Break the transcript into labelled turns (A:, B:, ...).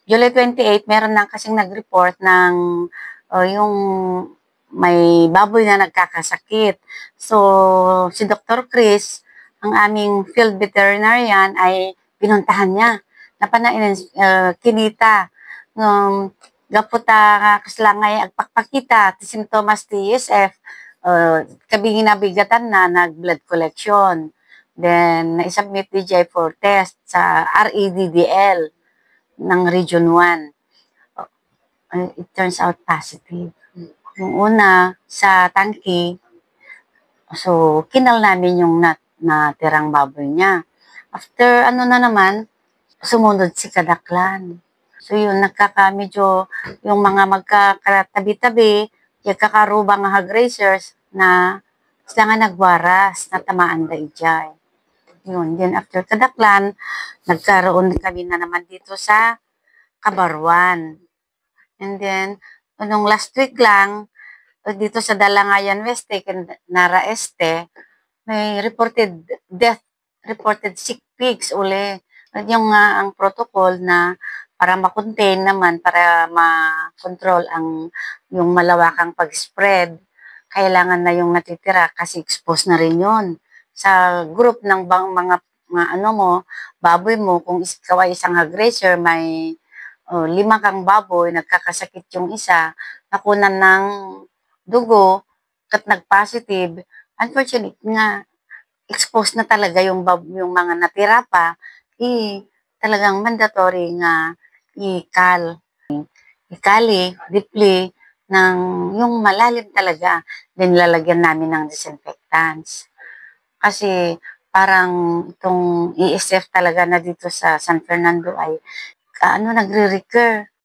A: July 28, meron na kasing nag-report ng yung may baboy na nagkakasakit. So, si Dr. Chris, ang aming field veterinarian, ay pinuntahan niya. Napanain, kinita. Gaputa kaslangay agpakpakita, ti simptomas ti ESF, kabingin nabigatan na nag-blood collection. Then, na-submit di for test sa REDDL ng Region 1. It turns out positive. Yung una, sa tangki, so, kinal namin yung natirang baboy niya. After, na naman, sumunod si Kadaklan. So, yun, medyo, yung mga magkakatabi-tabi, yung kakarubang hog racers na sila nga nagwaras, na tamaan da ijay. Yun, then after Kadaklan, nagkaroon kami na naman dito sa Kabarwan. And then, nung last week lang, dito sa Dalangayan Weste, Nara Este, may reported sick pigs uli. Yung ang protocol na para ma-contain naman, para ma-control yung malawakang pag-spread, kailangan na yung natitira kasi exposed na rin yun. Sa group ng mga baboy mo, kung ikaw ay isang hog racer, may 5 kang baboy, nagkakasakit yung isa, nakunan ng dugo, at nag-positive, unfortunately nga, exposed na talaga yung mga natira pa, talagang mandatory nga ikali, deeply, ng yung malalim talaga, then lalagyan namin ng disinfectants. Kasi parang itong ESF talaga na dito sa San Fernando ay nagre-recur.